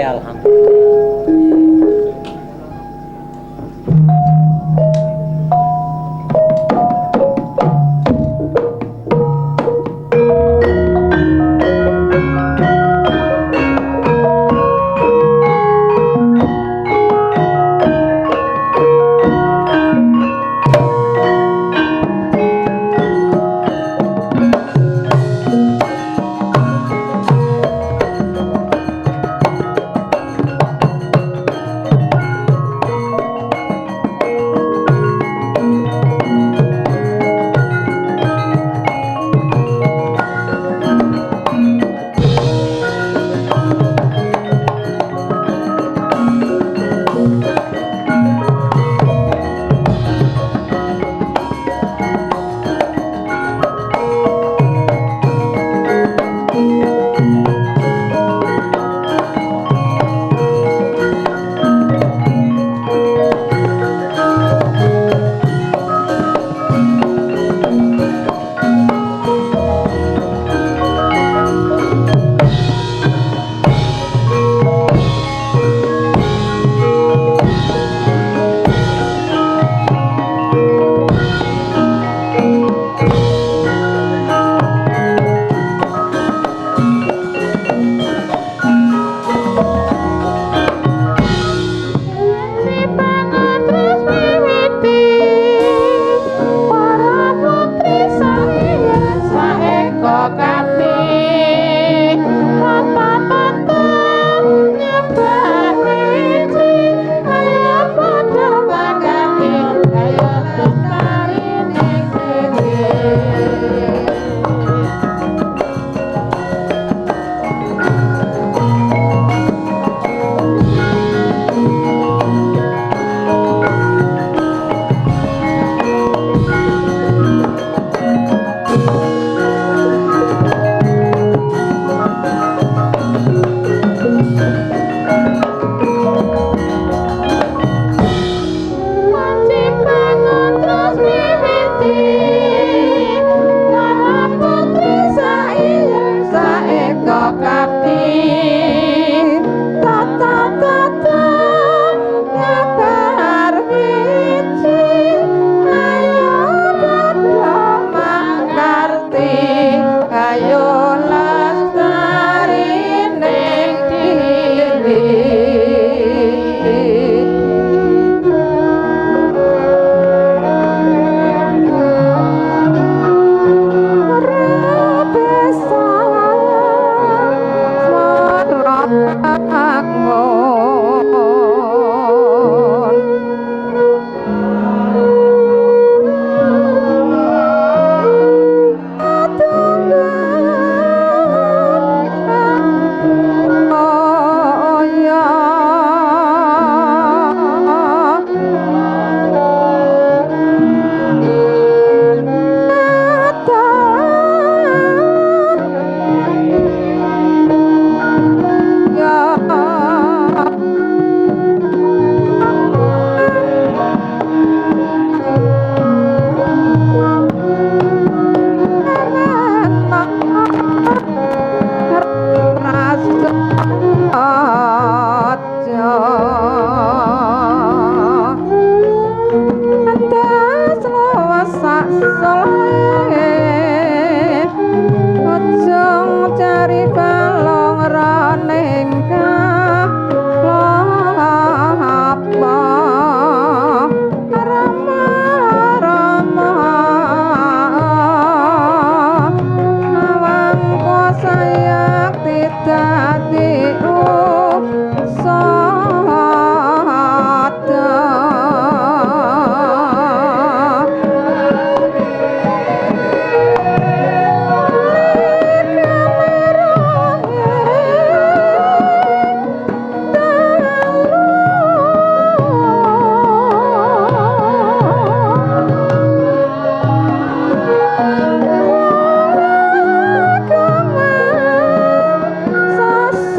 Alhamdulillah.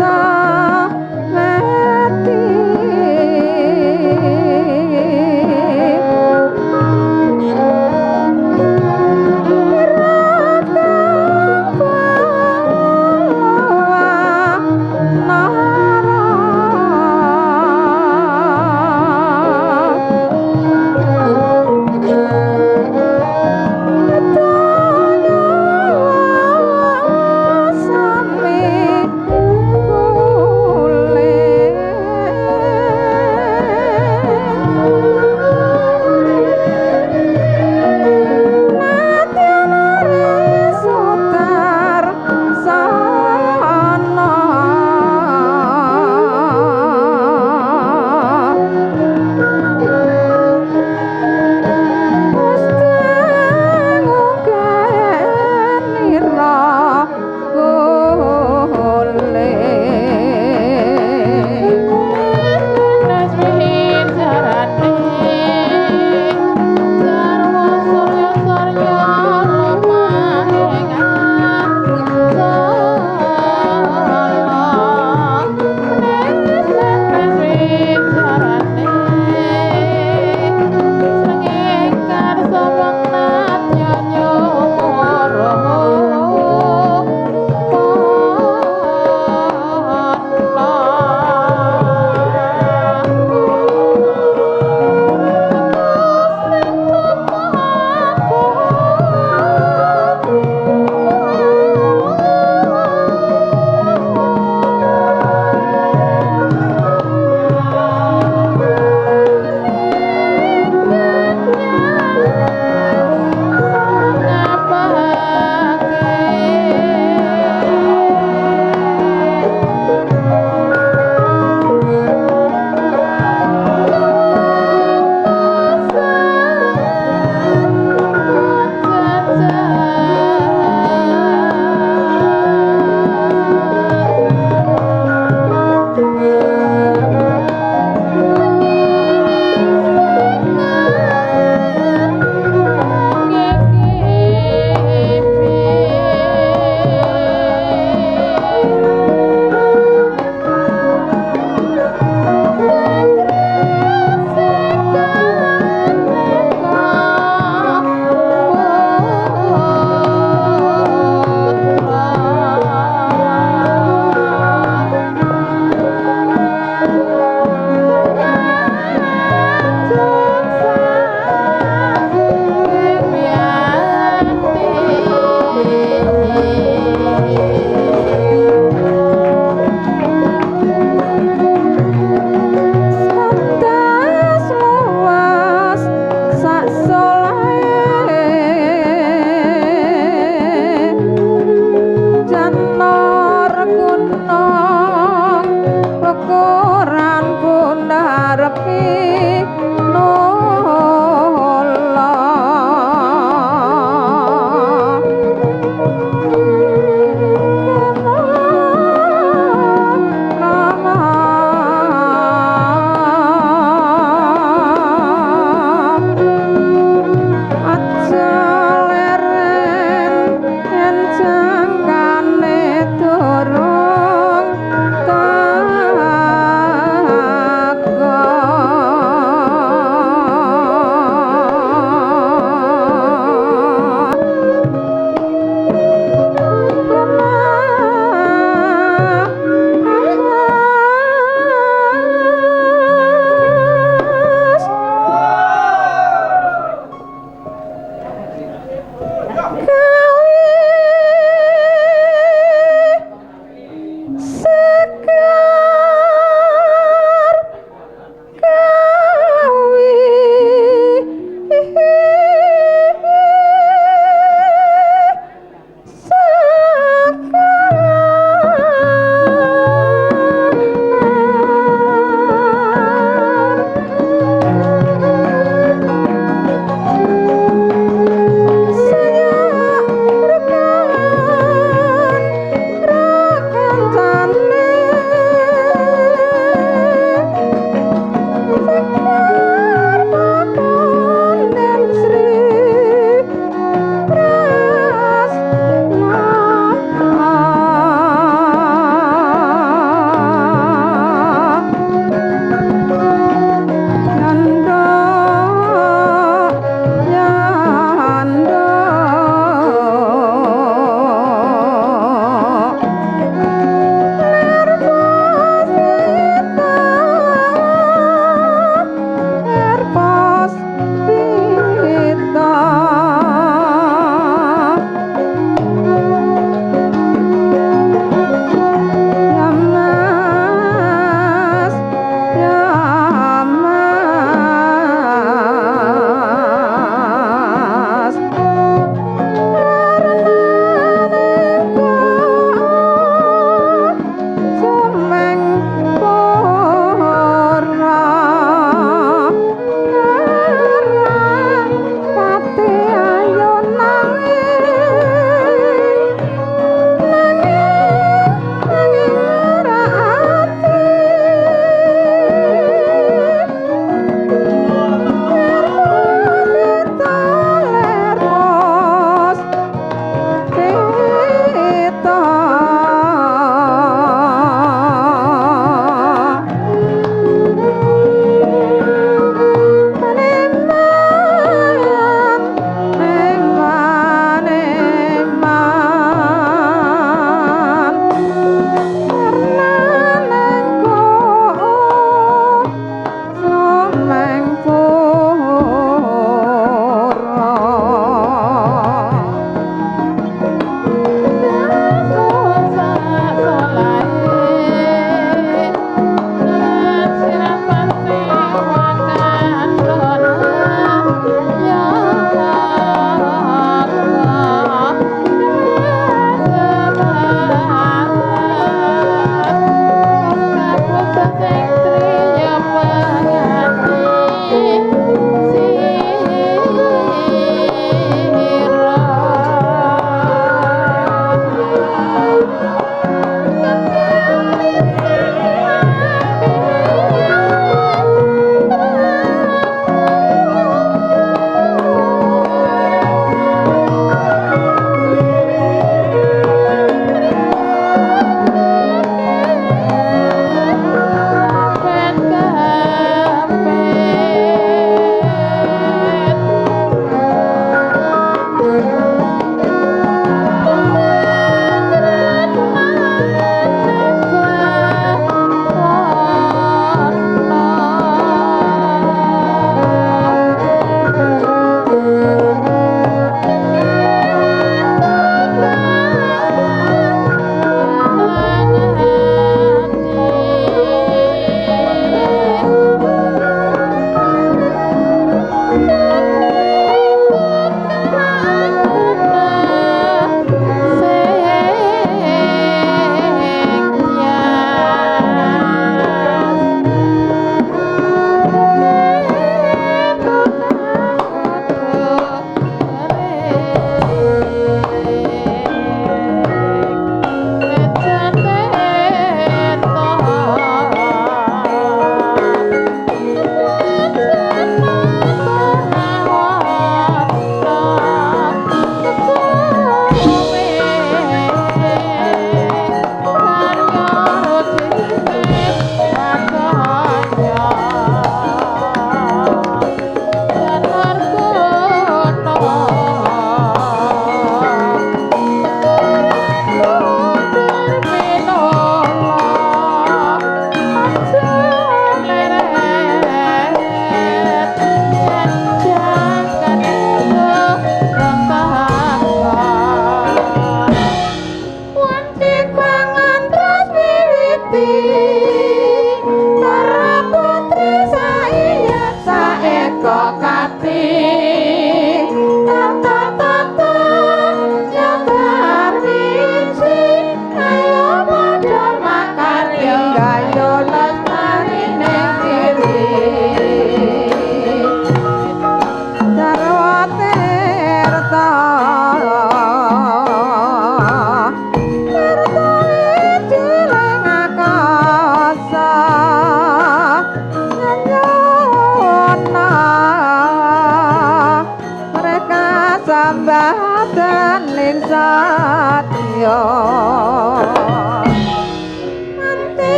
Sa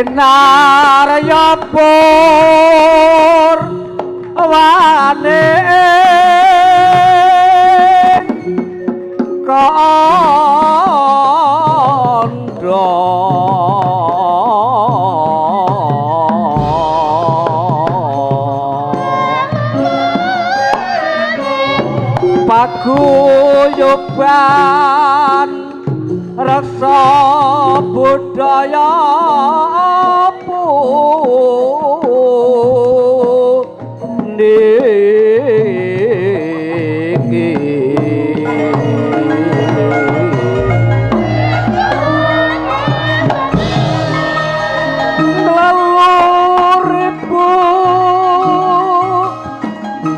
Kinarya purwane kandha paguyuban rasa budaya puniki. Lelur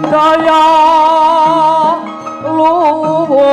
budaya luwur.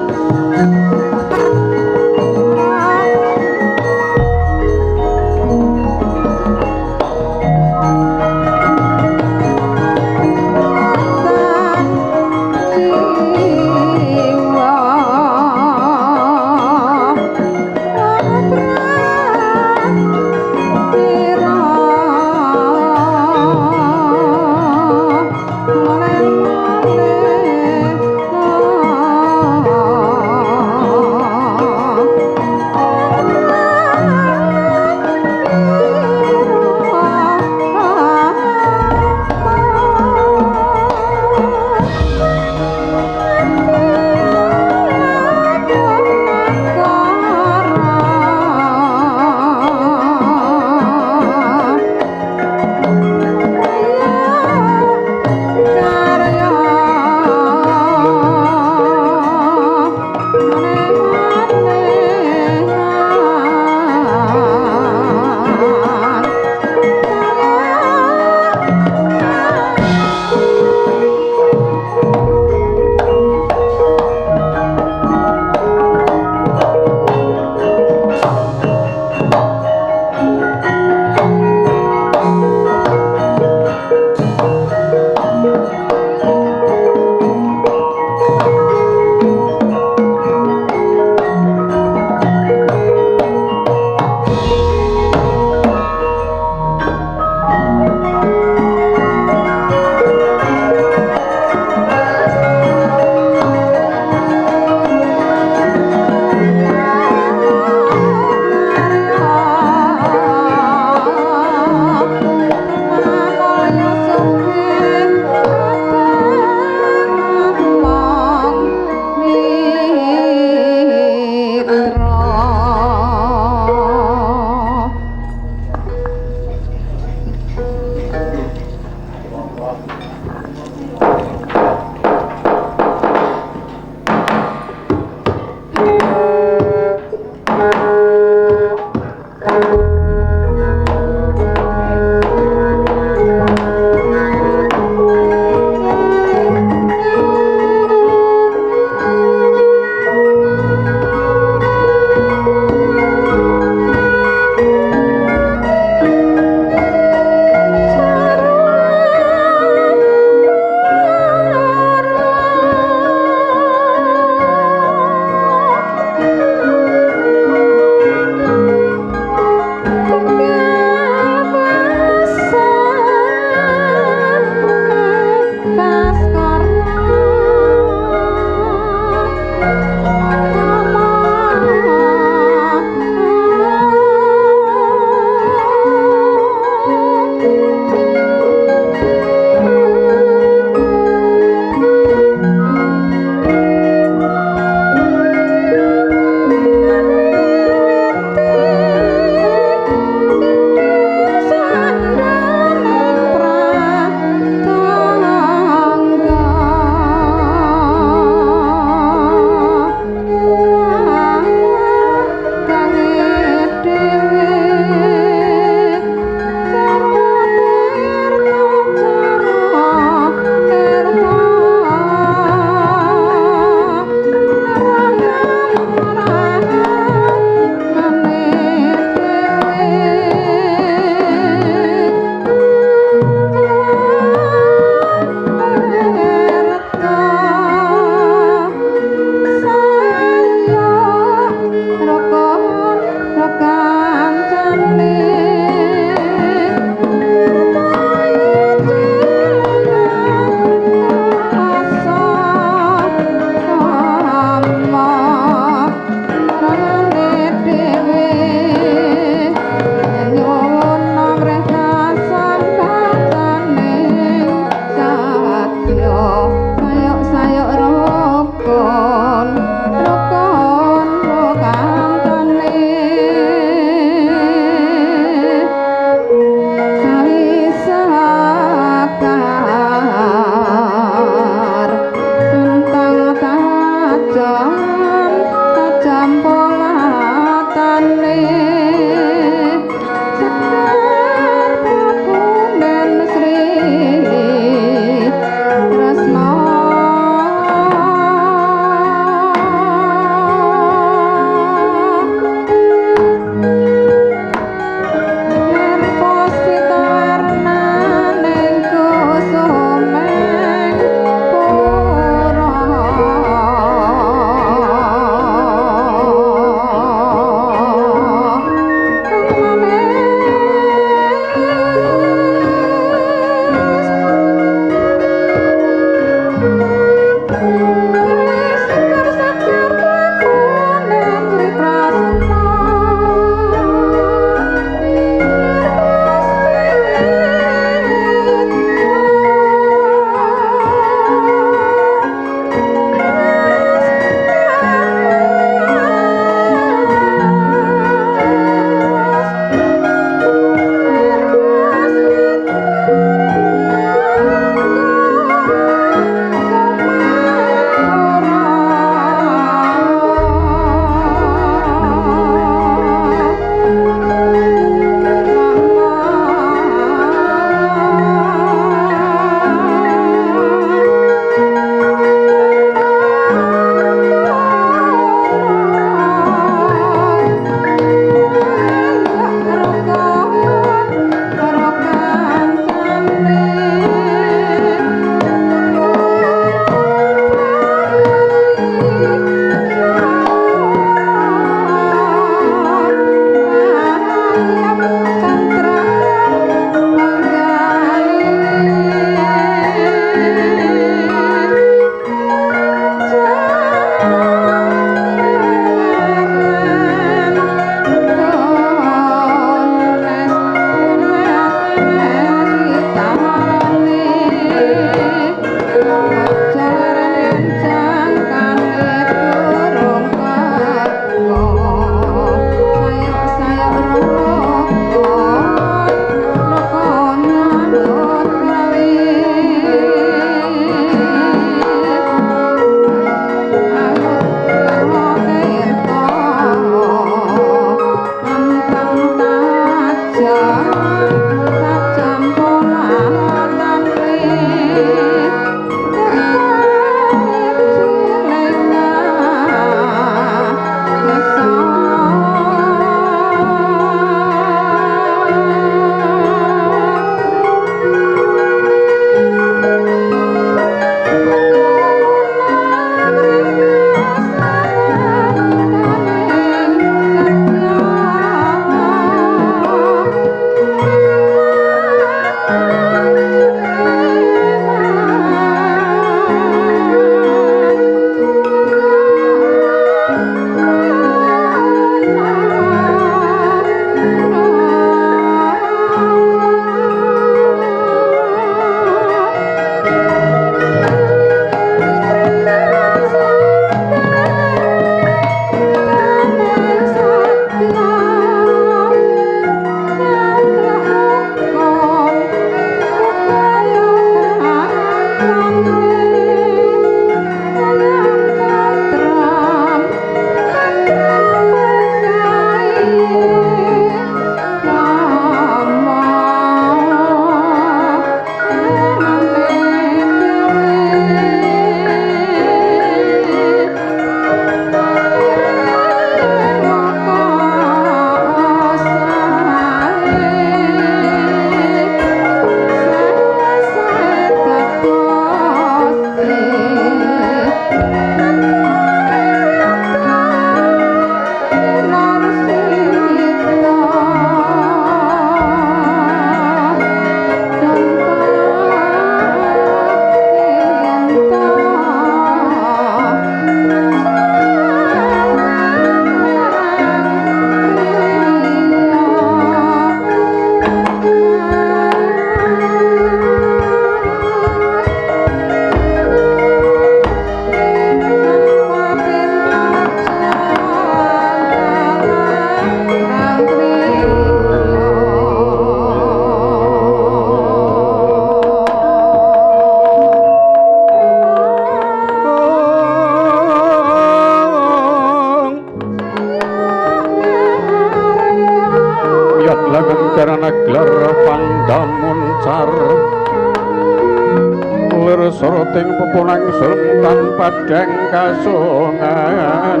soroting pepunang sultan padang kasongan.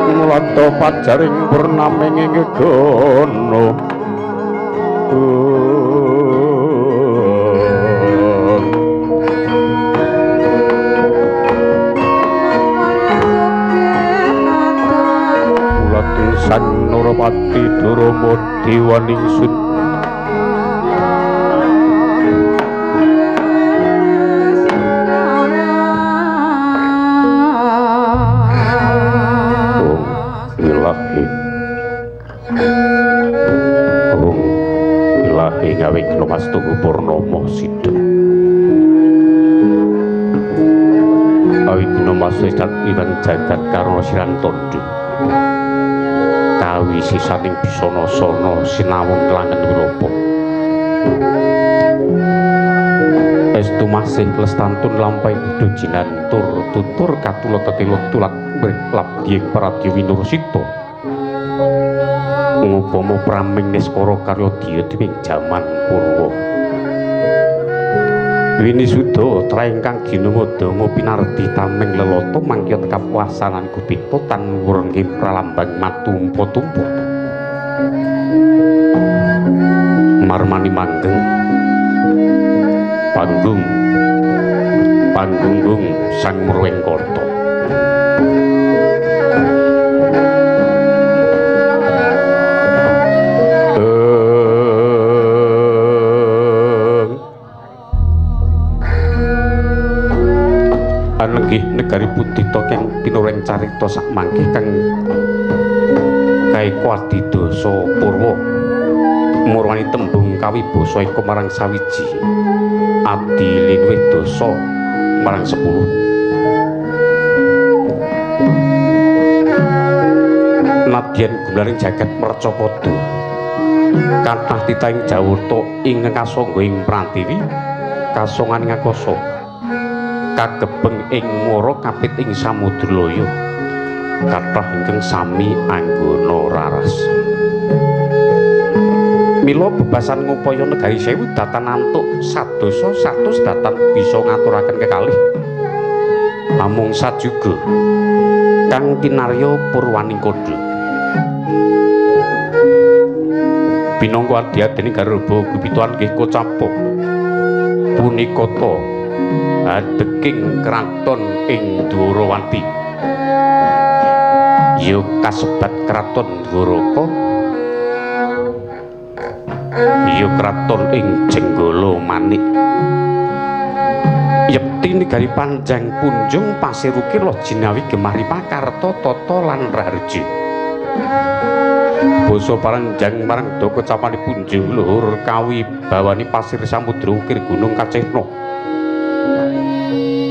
Mulato pajaring purnaming ing gegono. Sang Narapati Durma Dewaningsun Om Ilahi Om Ilahi ngawigna mastuhu purnama sida awigna mastu iwan jagat karana siran tandha kawisisaning bisana-sana sinawung langen wilopa. Estu masih lestantun lampahi dujinan tur tutur katula tetila tulat mrih labdiying Pradya Winursita. Ngupama praming niskara karya diya dening jaman Purwa. Winisuda traingkang ginumodama pinardi tameng lelata mangkya kapuasanan gupita tan wurungke pralambang matumpa-tumpa. Marmani manggeng panggung panggunggung Sang Murwengkata. Anenggih negari Pudita kang pinureng carita sakmangke kang kaeka adidasa purwa murwani tembung kawibasa eka marang sawiji adi linuwih dasa marang 10. Nadyan gumlaring jagat mercapada kathah titahing Jawata ing kasangga ing Prantiwi kasongan ngakasa kagebeng ing mara kapit ing samudra laya kathah ingkang sami anggona raras. Mila bebasan ngupaya negari sewu datan antuk sadosa satus datan bisa ngaturaken kekalih amung sajuga kang kinarya purwaning kandha. Pinangka adi-adine garba gupituan nggih kocapa punika ta adeking kraton ing Dwarawati. Ya kasebat kraton Dwaraka, ya kraton ing Jenggala Manik. Yekti negari Panjang Punjung Pasir Ukir Loh Jinawi Gemah Ripah Karta Tata lan Raharja. Basa paranjang marang daka capane punjung luhur kawi bawani pasir samudra ukir gunung Kacehna.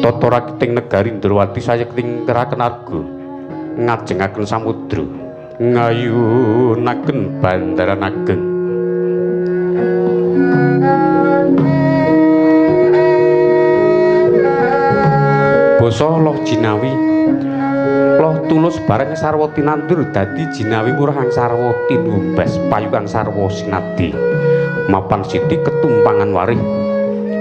Tata rakiting negari Ndrawati sayekting keraken arga ngajengaken samudra ngayunaken bandaran ageng. Basa Loh Jinawi Loh tulus bareng sarwa tinandur dadi jinawi murah kang sarwa tinumbas payu kang sarwa sinadi mapan siti ketumpangan warih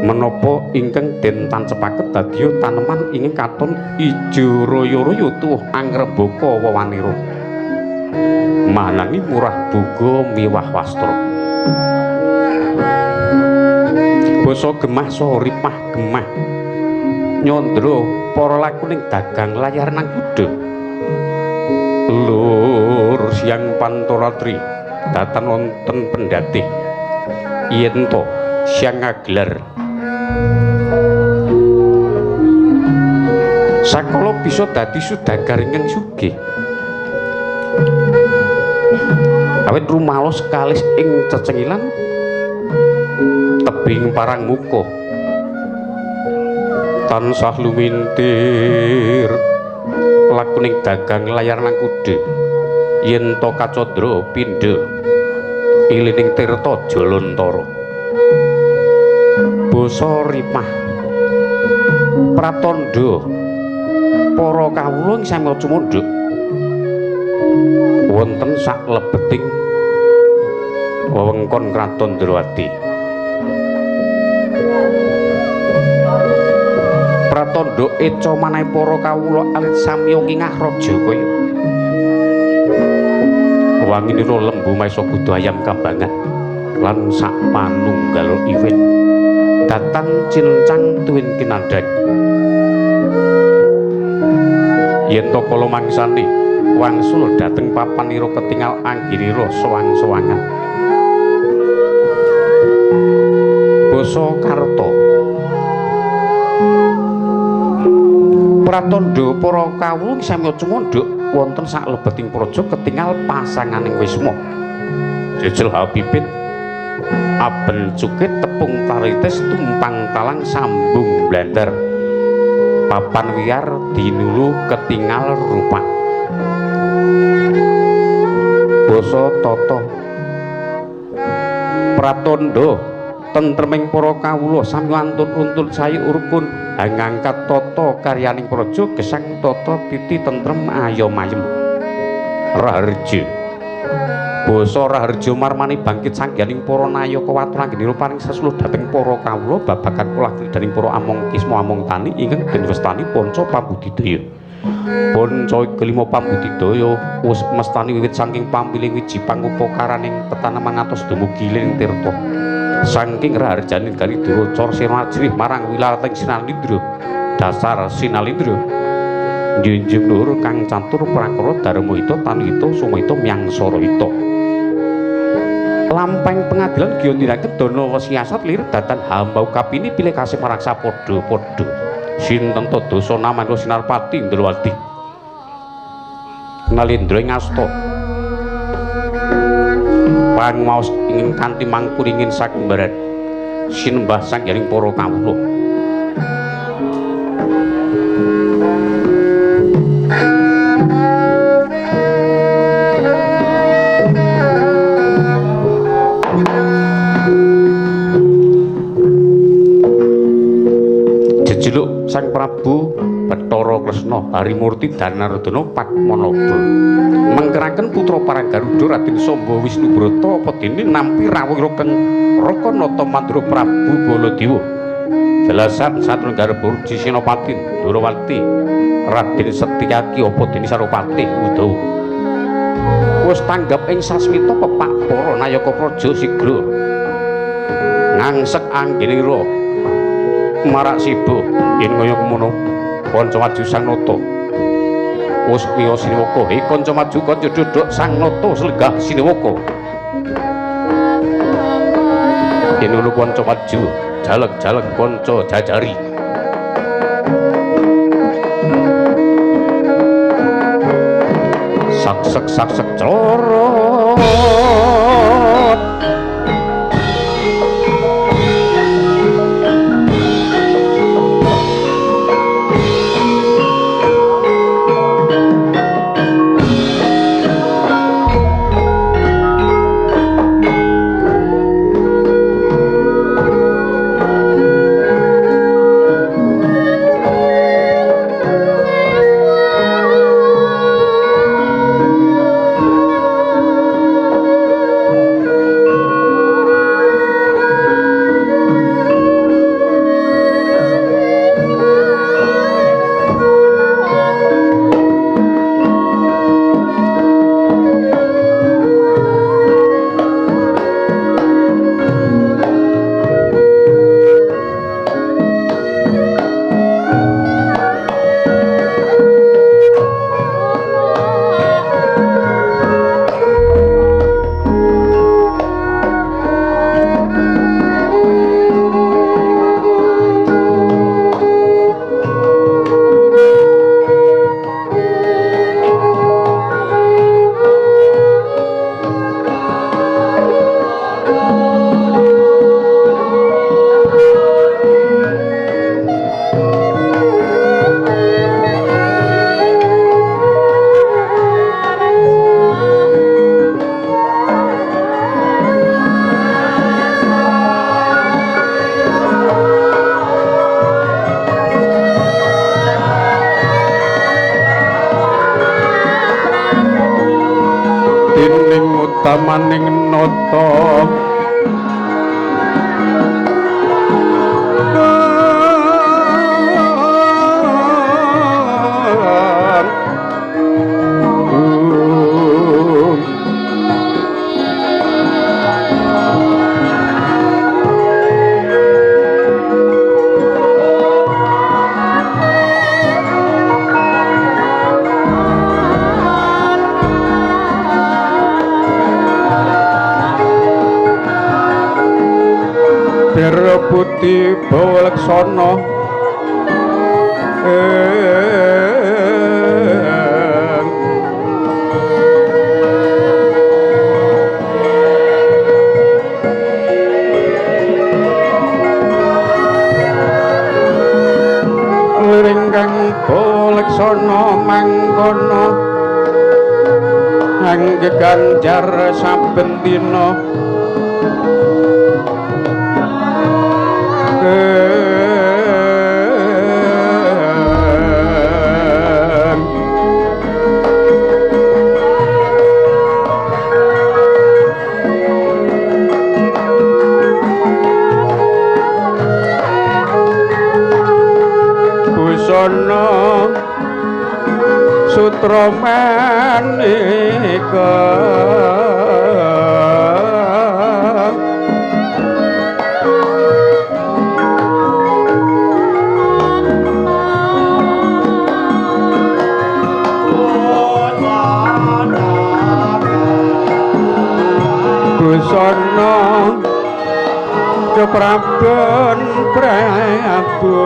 menapa ingkang den tancepaken dadiya taneman ingkang katon ijo royo-royo tuwuh angrembaka wewanira manani murah boga miwah wastra. Basa gemah saha ripah gemah nyandra para lakuning dagang layar nang kuda lur siang pantoratri datan wonten pendhatih yen to siang ngagelar sakala bisa dadi sudagar ingkang sugih awit rumalos kalis ing cecengilan tebing parang muka tansah lumintir lakuning dagang layar nang kuda yen to kacandra pindha ilining tirta jalantara. Basa ripah pratandha para kawula ing samya cumundhuk Wonten sak lebeting wewengkon Kraton Ndrawati. Pratandha eca manahe para kawula alit samya ngingah raja kaya. Wanginira lembu maesa kudu ayam kambangan lan sak panunggal iwit. Datan cincang tuwin kinandheng. Yen to kala mangsane wangsul dhateng papanira ketingal angginira sowang-sowangan. Basa Karta. Pratandha para kawula samya cumandhuk wonten saklebeting praja ketingal pasanganing wisma. Jejel habibit aben cukit tepung taritis tumpang talang sambung blender. Papan wiyar dinulu ketingal rupak. Basa tata. Pratandha tentreming para kawula sami wantun-runtun sayi urkun ngangkat tata karyaning praja gesang tata titi tentrem ayom ayem. Raharja. Basa Raharja marmani bangkit sangganing para nayaka watur anggenira paring sesuluh dhateng para kawula babagan kolah kridaning para among kisma among tani ingkang den wastani panca pambudidaya. Panca kelima pambudidaya wis mestani wiwit saking pampiling wiji pangupakaraning tetanaman ngantos dumugi ling tirta. Saking raharjaning gari duracara sirna ajrih marang wilating Sinalindra dasar Sinalindra njunjung luhur kang catur prakara dharma hita tanhita sumahita myangsara hita. Lampahing pengadilan giya nindakaken dana siasat lir datan hambau kapini pilih kasih maraksa padha-padha sinten ta dasa namanira Sinarpati Ndrawati Nalindra ing asta pangmaos ingin kanthi mangkuringin saking barat sinembah sanggaring para kawula. Jejeluk Sang Prabu Bathara Kresna Harimurti Danardana Padmanaba mengkeraken putra parang Garuda Raden Samba Wisnubrata apa dene nampi rawuh keng Raka Nata Mandura Prabu Baladewa jelasan satunggal Burji Senopati Ndrawati Raden Setyaki apa dene Sarupati Udawa wis tanggap ing sasmita pepak para nayaka praja sigra ngangsek anggenira marak siba yen kaya ngono kanca maju Sang Nata wis wiya siniwaka. He kanca maju kanca duduk Sang Nata slenggah siniwaka. Yen ngono kanca maju jalek-jalek kanca jajari. Saksek saksek corot Utamaning nata Putih bawa leksana liring kang bawa leksana mangkono angge ganjar saben dina. Busana sutra maneka busana kepraben Prabu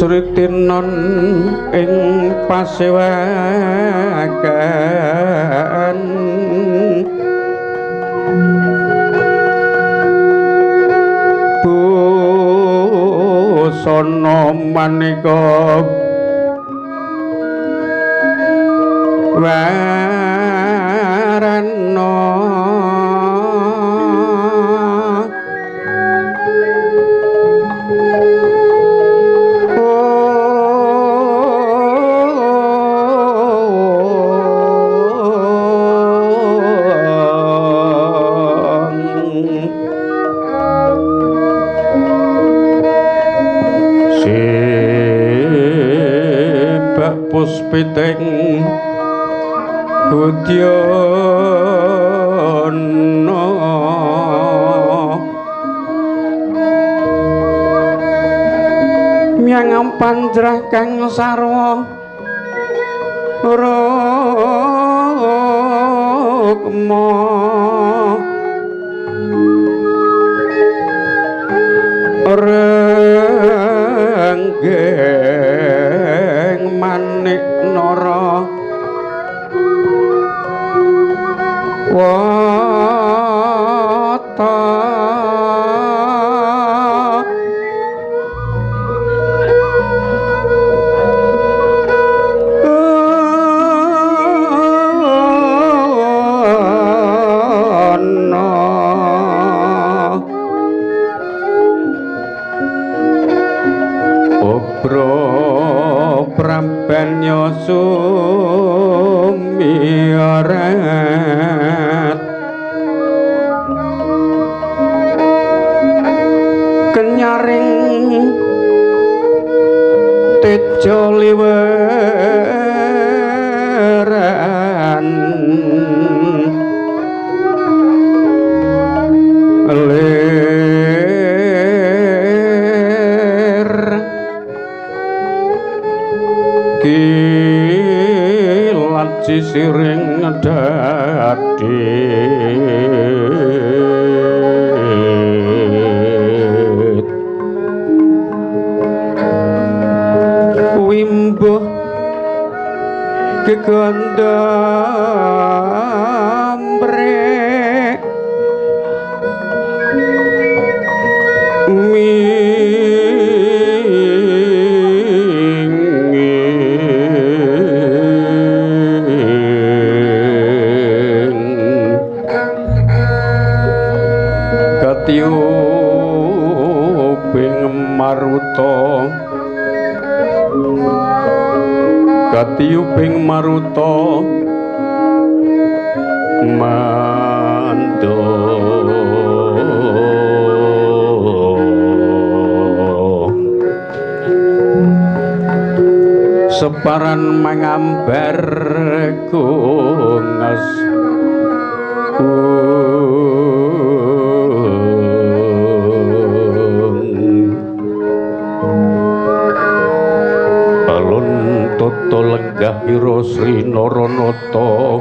Sritinon ing pasewakan busana maneka warana puspiting budyana myang panjrah kang sarwa rukma renggeng manik nara wata Obro prambanyo sutra Sumirat kenyaring tejo liweran lir kilat sisiring dadi wimbuh gegondambre minging katiyuping maruta katiyuping maruta mando separan mangambar kungas alun tata lenggah ira Sri Naranata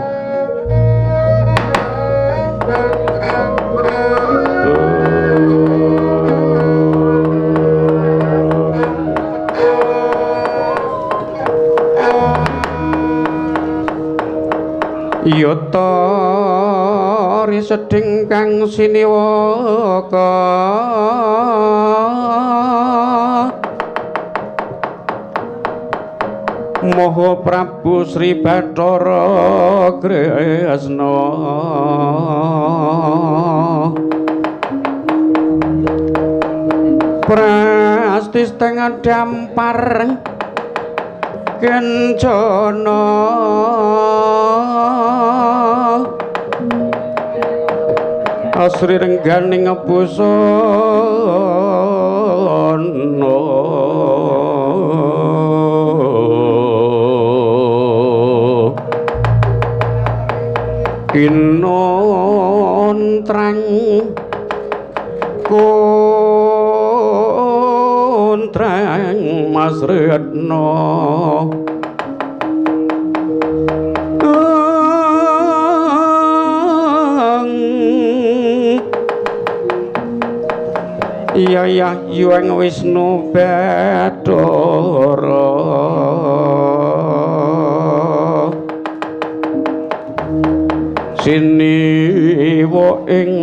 yata risedhing kang siniwaka Maha Prabu Sri Bathara Kresna prasti setengah dampar kencana asri rengganing busana kinontrang kontrang Mas Retno iya ya Hyang Wisnu Bathara siniwa ing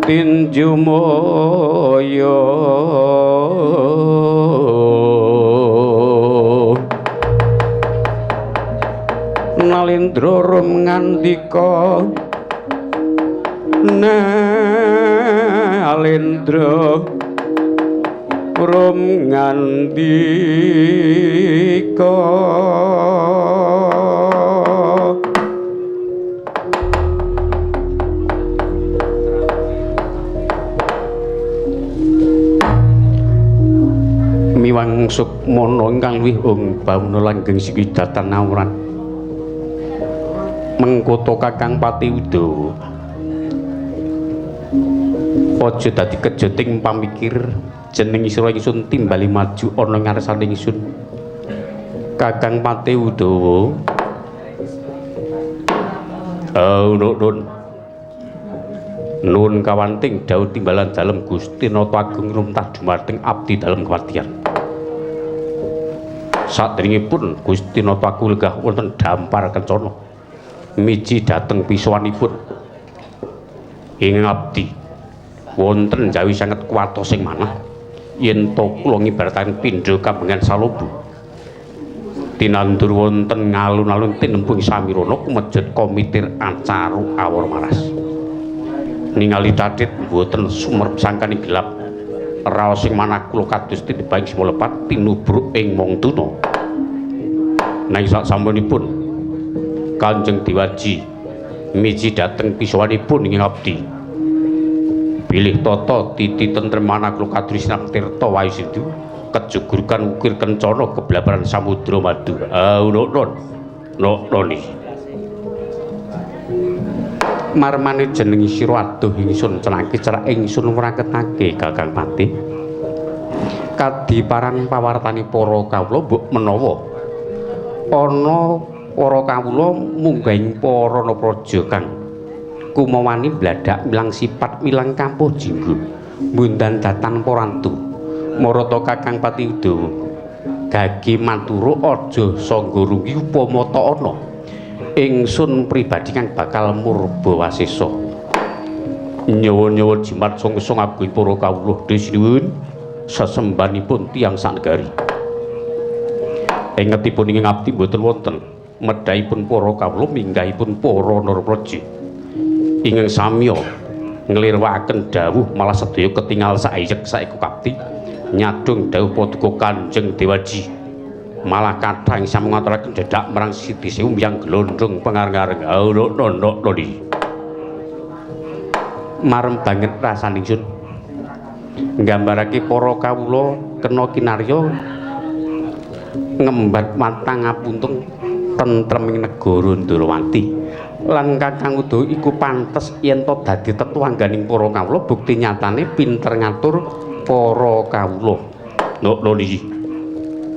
tinju maya Nalindra rum ngandika Nalindra rum ngandika miwang sukmana ingkang luwih ung bawana langgeng siwidatan awrat mengkoto Kakang Pati Udawa. Aja dadi kejoting pamikir jeneng isra ingsun timbali maju ana ngarsane ingsun Kakang Pati Udawa. Oh, nun nun kawanting dawuh timbalan dalem Gusti Nata Agung rumtah dumateng abdi dalem kewatian. Sadèrèngipun Gusti Nata Agung lenggah wonten dampar kencana miji dhateng pisuwanipun ing abdi wonten jawi sanget kuwatos sing manah yen to kula ngibarataken pindha kambengan salobo tinandur wonten ngalun-alun tinembung samirana kumejet komitir acaru awor maras ningali tatit mboten sumerep sangkane gelap raos sing manah kula kados tinimbang simolepat tinubruk ing mong tuna. Nanging sak sampunipun Kanjeng Dewaji miji dhateng pisowanipun ing abdi. Bilih tata titi tentrem manaklu kadrisnang tirta wayu sindu kejugurukan ukir kencana keblabaran samudra madu. Aunonon nononi. Marmane jeneng sira aduh ingsun cenake cerak ingsun mraketake Kakang Patih. Kadiparan pawartane para kawula mbok menawa ana para kawula munggahing para napraja kang kumawani bladhak milang sipat milang kampuh jinggo mundan datan porantu marata Kakang Pati Udawa gage matura aja sangga rugi upama ta ana ingsun pribadi kang bakal murba wasesa nyawa-nyawa jimat sung-sung agung para kawula desinuwun sesembanipun tiyang sanegari ingetipun ing ngabdi mboten wonten medhahipun para kawula minggahipun para narapraja ingkang samiya nglirwakaken dawuh malah sedaya ketingal saeyek saeku kapti nyadhung dawuh paduka Kanjeng Dewaji malah kathah ing sami ngaturaken dedhak marang Siti Sewu yang glondhong pengareng-areng aurok-nonok-noni marem banget rasane ingsun nggambarake para kawula kena kinarya ngembat matang ngapuntung tentreming negara Ndrawati lan Kakang Udawa iku pantes yen to dadi tetungganing para kawula bukti nyatane pinter ngatur para kawula. Nok niki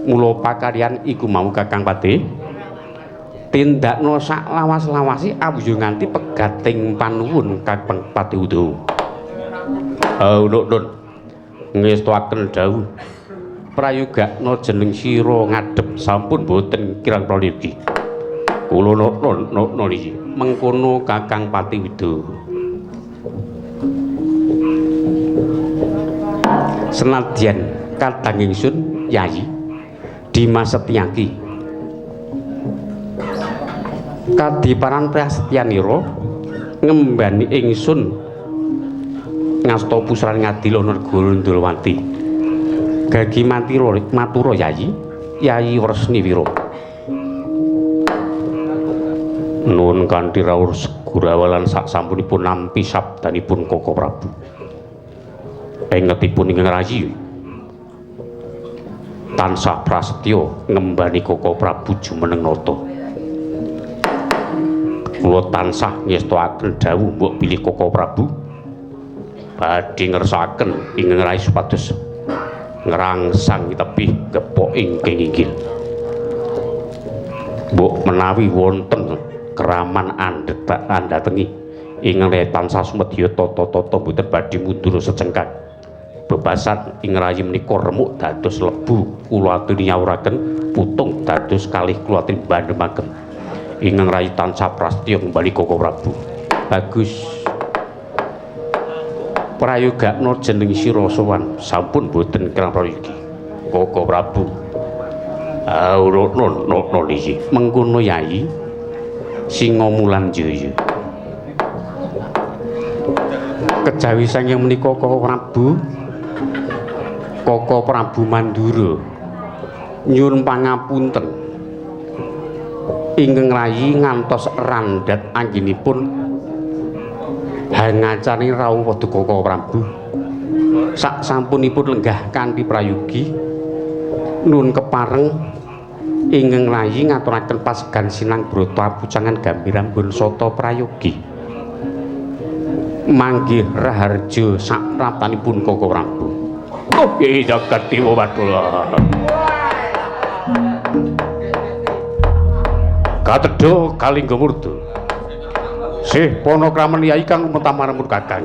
mula pakaryan iku mau Kakang Patih tindakno sak lawas-lawasi awuyu nganti pegating panuwun Kakang Patih Udawa. Nok nun ngestuaken dawuh prayogakno jeneng sira ngadhep sampun boten kirang prayogi. Kula nok iki mengkono Kakang Pati Udawa. Senadyan kadang ingsun Yayi Dimas Setyaki kadiparan prasetyanira ngembani ingsun ngasta pusran ngadila negara Ndrawati. Gagi matura Yayi, Yayi Wresniwira. Nuwun kanthi rawuh segurawalan sak sampunipun nampi sabdanipun Koko Prabu. Engetipun ingkang rayi tansah prasetya ngembani Koko Prabu jumeneng nata. Kula tansah ngestoaken dawuh mbok bilih Koko Prabu badhe ngersakaken ingkang rayi supados ngrangsang tebih gepok ingkang inggil. Mbok menawi wonten keraman andhatengi ingkang tansah sumedya tata-tata mboten badhe mundur secengkang. Bebasan ing rayi menika remuk dados lebu kula aturi nyawuraken putung dados kalih kula aturi bandhemaken. Ingkang rayi tansah prasetya kembali Koko Prabu. Bagus. Prayogakno jeneng sira sowan sampun boten kirang prayogi Koko Prabu. Aurono no iki mengkono Yayi Singomulan Jaya. Kejawi saking menika Koko Prabu, Koko Prabu Mandura nyuwun pangapunten ingkang rayi ngantos randhat anggenipun hangacane rawuh paduka Koko Prabu. Sak sampunipun lenggah kanthi prayogi nuwun kepareng ingkang rayi ngaturaken pasegan sinang brata apucangan gambirambun sata prayogi. Manggih raharja sapraptanipun Koko Prabu. Oh, jagat dewa batula. Katedha kalingga murda. Sih panakraman yai kang lumetamaramun Kakang.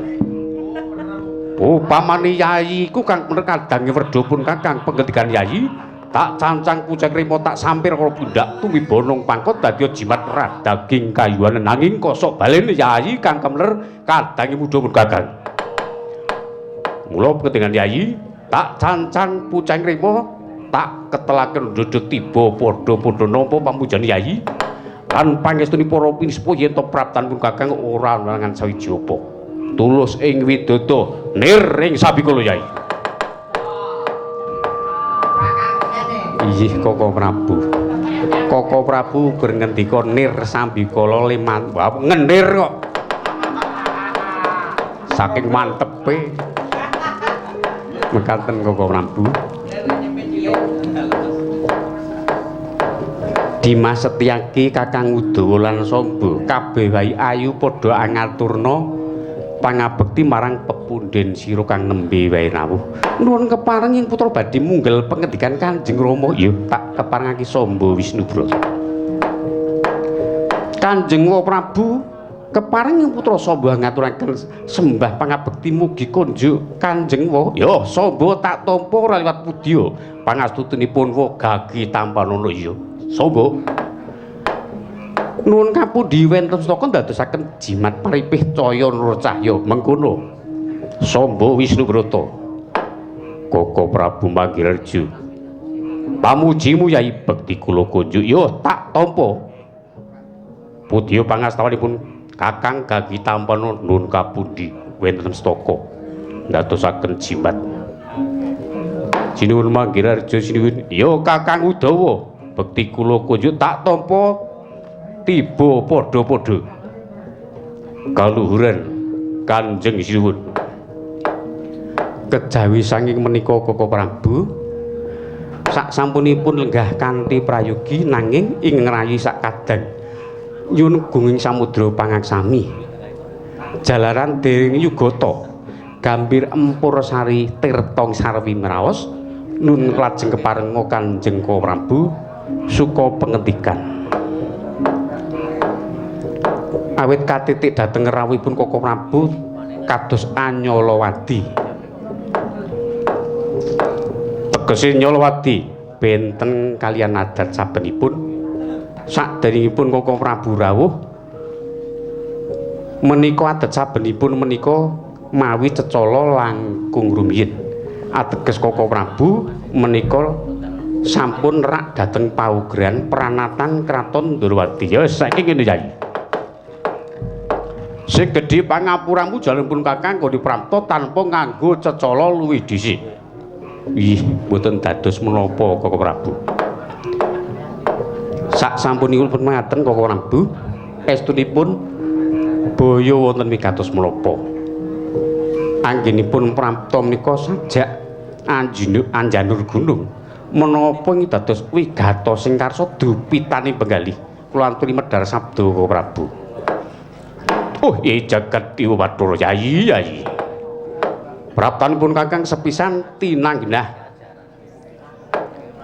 Upamane yai iku kang bener kadange werdha pun Kakang penggetikan yai tak cancang kucing rima tak sampir karo pundak tumibonong pangkot dadi jimat radaging kayuan nanging kosok balene yai kang kemler kadange mudha pun Kakang. Mula penggetikan yai tak cancang pucang rima tak ketelaken ndodho tiba padha-padha nampa pamujane yai lan pangestuni para pinispa yen to praptan pun Kakang ora langan sawiji apa. Tulus ing widodo nir ing sabikala yai. Inggih Koko Prabu. Koko Prabu gur ngendika nir sambikala liman. Wah, ngendir kok. Saking mantepe. Mekaten Koko Prabu. Dimas Setyaki Kakang Udawa lan Samba kabeh wae ayu padha angaturna pangabekti marang pepundhen sira kang nembe wae rawuh. Nuwun kepareng ing putra badhe munggel pengendikan Kanjeng Rama. Ya tak keparengake Samba Wisnubrata. Kanjeng Prabu kepareng ing putra Samba ngaturaken sembah pangabekti mugi konjuk Kanjeng Wa. Ya Samba tak tampa ora liwat pudya pangastutinipun wa gagi tampanana. Ya Samba nuwun kapundi wonten saka ndadosaken jimat paripih caya nur cahya mengkono. Samba Wisnubrata. Koko Prabu Manggirjo pamujimu Yai bekti kula kunjuk. Ya tak tampa pudya pangastawanipun Kakang Gagi Tampana. Nuwun kapundi wonten saka ndadosaken jimat. Sinuwun Manggirjo sinuwun. Ya Kakang Udawa bekti kula kunjuk tak tampa tiba padha-padha kaluhuran Kanjeng Sinuwun. Kejawi saking menika Koko Prabu sak sampunipun lenggah kanthi prayogi nanging ing ngrayi sak kadang nyuwun gunging samudra pangaksami jalaran dening yugata gambir empur sari tirta sarwi mraos nun lajeng keparenga Kanjeng Prabu suka pengendikan. Awit katitik dhateng rawuhipun Koko Prabu kados Anyalawadi. Tegese Nyalawadi benten kaliyan adat sabenipun. Sakderengipun Koko Prabu rawuh menika adat sabenipun menika mawi cecala langkung rumiyin. Ateges Koko Prabu menika sampun rak dhateng paugeran pranatan Kraton Ndorowati. Ya saiki ngene Yai. Sing gedhe pangapuramu jalenipun Kakang nggone prapta tanpa nganggo cecala luwih dhisik. Ih, mboten dados menapa Koko Prabu. Sak sampunipun ngaten Koko Prabu, estunipun boyo wonten wigatos menapa. Anggenipun prapta menika sajak anjanur gunung. Menapa ing dados wigatos sing karsa dupitane penggalih. Kula aturi medhar sabda Koko Prabu. Oh, jagat dewa bathara Yai, Yai. Praptanipun Kakang sepisan tinanggenah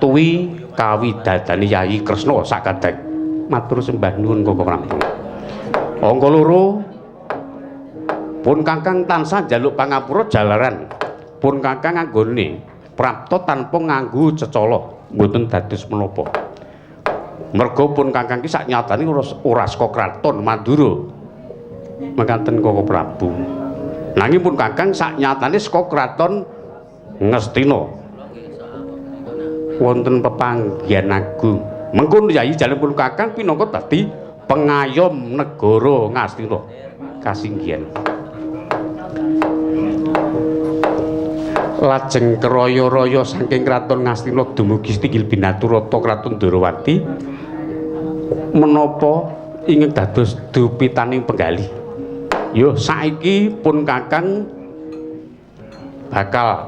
tuwi kawidadane Yai Kresna sakadang. Matur sembah nuwun Koko Prabu. Angka loro pun Kakang tansah njaluk pangapura jalaran pun Kakang anggone prapta tanpa nganggo cecala mboten dados menapa. Merga pun Kakang ki sak nyatane ora saka kraton Mandura. Mekaten Koko Prabu. Nanging pun Kakang sak nyatane saka kraton Ngastina. Wonten pepanggihan agung. Mengkono Yai jalenipun Kakang pinangka dadi pengayom negara Ngastina. Kasinggihan. Lajeng keraya-raya saking kraton Ngastina dumugi tinggil binaturata kraton Ndorowati menapa ingkang dados dupitaning penggalih. Yo saiki pun Kakang bakal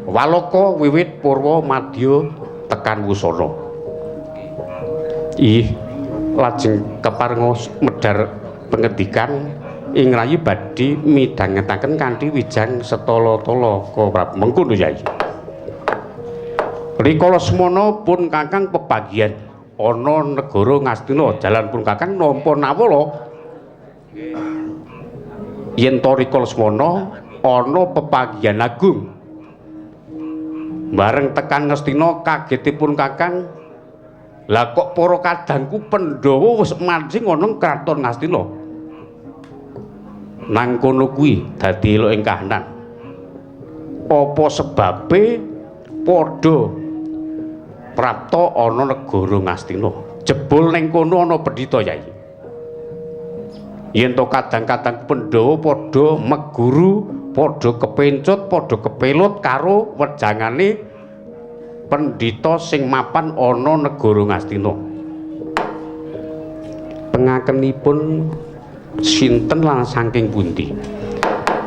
waloka wiwit purwa madya tekan wusana. Ih, lajeng keparenga medhar pengendikan ing rayi badhe midhangetaken kanthi wijang setala-tala Koko Prabu. Mengkono Yai. Rikala semana pun Kakang pepagihan ana negara Ngastina jalan pun Kakang nampa nawala. Yen to rikala semana ana pepagihan agung. Bareng tekan Ngastina kagetipun Kakang, lah kok para kadangku Pandhawa wis mancing ana kraton Ngastina. Nang kono kuwi dadi elok ing kahanan. Apa sebabe padha prapta ana negara Ngastina? Jebul ning kono ana pendhita Yai. Yen to kadang-kadang Pandhawa padha meguru, padha kepencut, padha kepelut karo wejangane pendhita sing mapan ana negara Ngastina. Pengakenipun sinten lan saking pundi?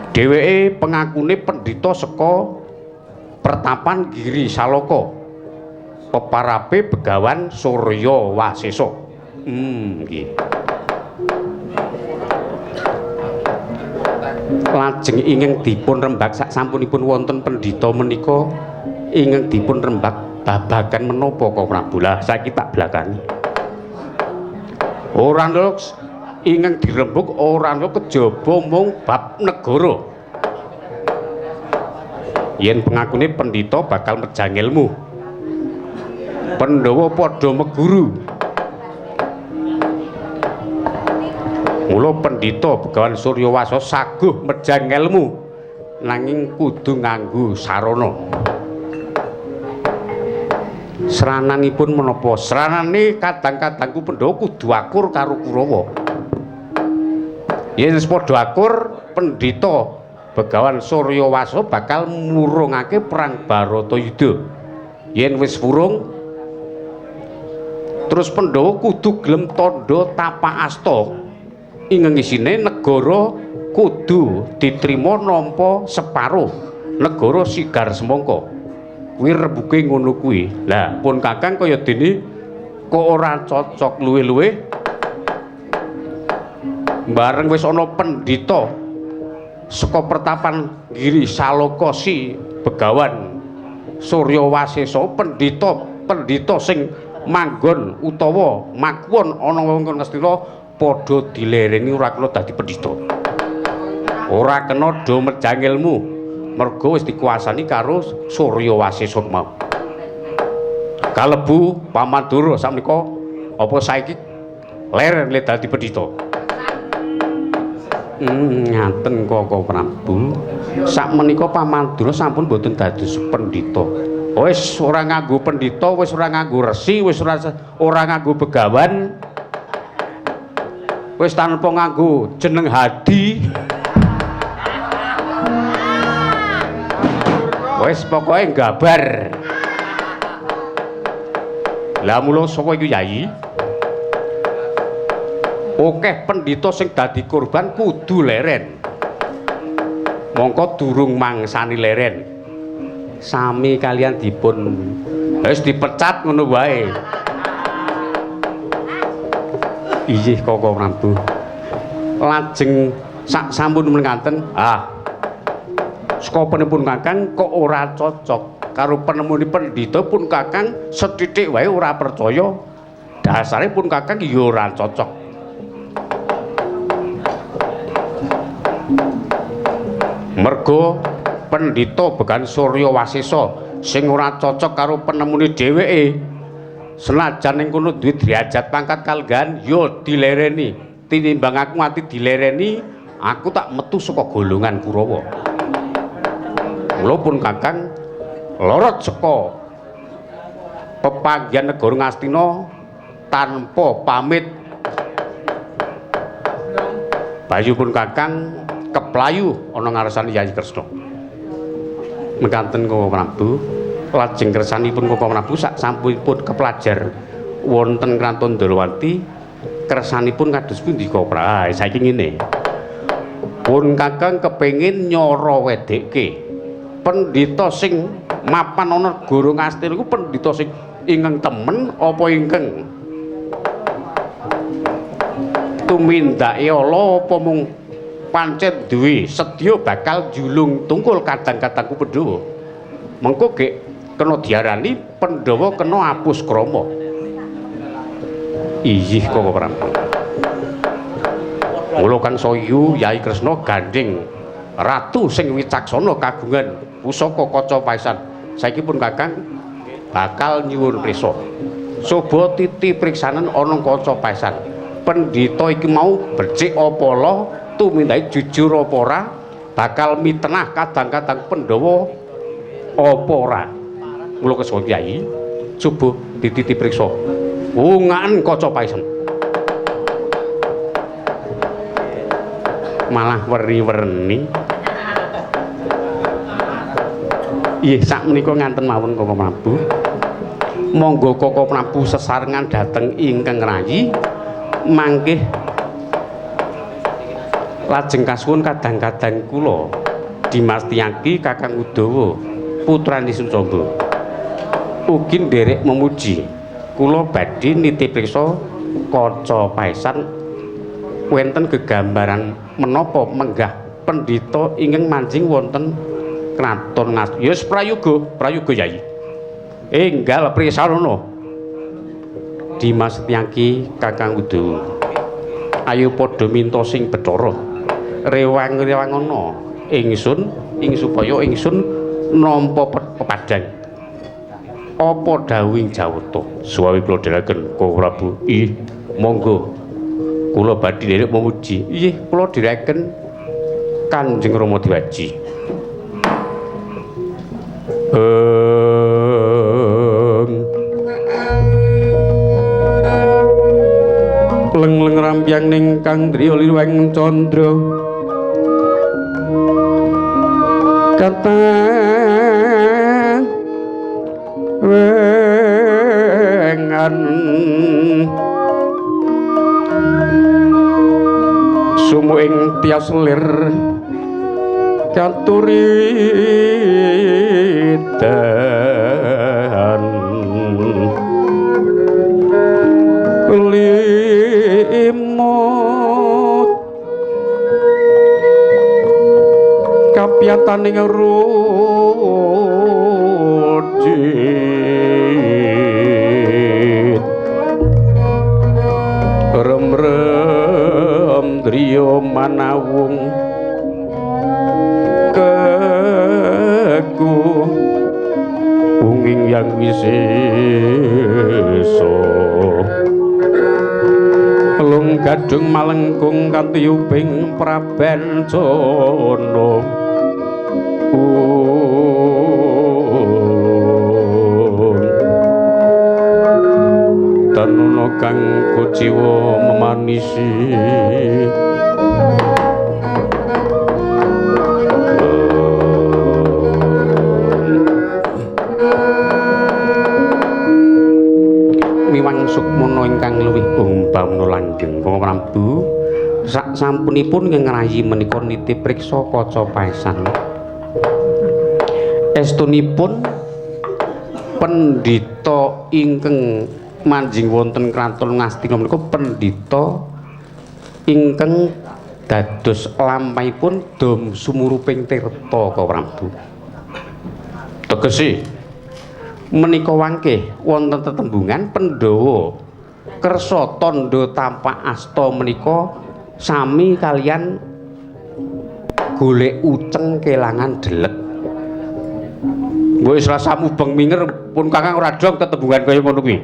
Dheweke pengakune pendhita saka Pertapan Giri Salaka. Peparape Begawan Surya Wasesa. Nggih. Lajeng ingkang dipun rembag sak sampunipun wonten pendhita menika ingkang dipun rembag babagan menapa Koko Prabu? Lah saiki tak blakani. Ora ana ingkang dirembug ora ana kejaba mung bab negara. Yen pengakune pendhita bakal mejang ilmu. Pandhawa padha meguru. Mula pendhita Begawan Surya Wasa saguh mejang ilmu nanging kudu nganggo sarana. Srananipun menapa? Sranane kadang-kadangku Pandhawa kudu akur karo Kurawa. Yen wis padha akur, pendhita Begawan Surya Wasa bakal murungake perang Baratayuda. Yen wis wurung, terus Pandhawa kudu gelem tandha tapak asta. Ingkang isine negara kudu diterima nampa separo, negara sigar semangka. Kuwi rembuge ngono kuwi. Lah pun Kakang kaya dene kok ora cocok luwih-luwih bareng wis ana pendhita saka Pertapan Giri Salaka si Begawan Surya Wasesa, pendhita sing manggon utawa makuwon ana wewengkon Ngastina padha dilereni ora kena dadi pendhita. Ora kena do mejang ilmu mergo wis dikuasani karo Surya Wasesa mau. Kalebu Paman Dura sakmenika apa saiki leren le dadi pendhita. Ngaten Koko Prabu. Sakmenika Paman Dura sampun boten dados pendhita. Wis ora nganggo pendhita, wis ora nganggo resi, wis ora nganggo begawan. Wis tanpa nganggo jeneng Hadi. Wis pokoke gabar. Lah mula saka iku Yai, akeh pendhita sing dadi korban kudu leren. Mongko durung mangsani leren. Sami kalian dipun wis dipecat ngono wae. Inggih Koko Prabu. Lajeng sak sampun mekaten, saka penepun Kakang kok ora cocok karo penemune pendhita pun Kakang sethithik wae ora percaya. Dasare pun Kakang ya ora cocok. Mergo pendhita Begawan Surya Wasesa sing ora cocok karo penemune dheweke, senajan ning kono duwe derajat pangkat kalenggahan ya dilereni. Tinimbang aku mati dilereni, aku tak metu saka golongan Kurawa. Mula pun Kakang lorot saka pepanggihan negara Ngastina tanpa pamit. Bayu pun Kakang keplayu ana ngarsane Yayi Kresna. Mekaten Koko Prabu, lajeng kersanipun Koko Prabu sak sampunipun keplajar wonten kraton Ndorowati, kersanipun kados pundi Koko Prabu? Saiki ngene. Pun Kakang kepengin nyara wedekke pendhita sing mapan ana negara Ngastina iku pendhita sing ingkang temen apa ingkang tumindake ala apa mung pancen duwe sedya bakal njulung tungkul kadang-kadangku Pandhawa. Mengko gek kena diarani Pandhawa kena apus krama. Iyih Koko Prabu. Mula kang sayu Yai Kresna gandheng ratu sing wicaksana kagungan pusaka kaca paesan. Saiki pun Kakang bakal nyuwun prisa. Coba titi priksanen ana kaca paesan. Pendhita iki mau becik apa ala, tumindake jujur apa ora, bakal mitenah kadang-kadang Pandhawa apa ora. Mula kesuwun Kyai, coba dititi priksa. Ungaken kaca paesan. Malah werni-werni. Nggih, sak menika nganten mawon Koko Prabu. Monggo Koko Prabu sesarengan dhateng ingkang rayi. Mangkih lajeng kasuwun kadang-kadang kula Dimas Tiyaki Kakang Udawa putrane Sucamba ugi nderek memuji. Kula badhe nitih priksa kaca paesan wonten gegambaran menapa menggah pendhita ingkang manjing wonten kraton Ngastina. Ya wis prayoga, prayoga Yai. Enggal prisarana. Dimas Tiyaki Kakang Udawa. Ayo padha minta sing Bathara. Rewang-rewangana ingsun ing supaya ingsun nampa pepadang. Apa dawuhing Jawata? Suwawi kula dherekaken Koko Prabu. Ih, monggo. Kula badhe nderek memuji. Inggih, kula dherekaken Kanjeng Rama Diwaji. Leng-leng rampyang ning kang driya liweng candra kata wengan sumu ing tias lir katuridan limut kapiyataning rujit rem-rem driya manawung keku unging yang wisesa lung gadung malengkung katiyuping prabencana. Tanuna kang kuciwa memanisi miwang sukmana ingkang luwih umpamana langgeng. Koko Prabu, sak sampunipun ngrayi menika nitih priksa kaca paesan. Estunipun pendhita ingkang manjing wonten kraton Ngastina menika pendhita ingkang dados lampahipun dom sumuruping tirta, Koko Prabu. Tegese menika wangke wonten tetembungan Pandhawa kersa tandha tapak asta menika sami kalian golek uceng kelangan delek. Mbok wis rasa mubeng minger pun Kakang ora dong tetembungan kaya ngono kuwi.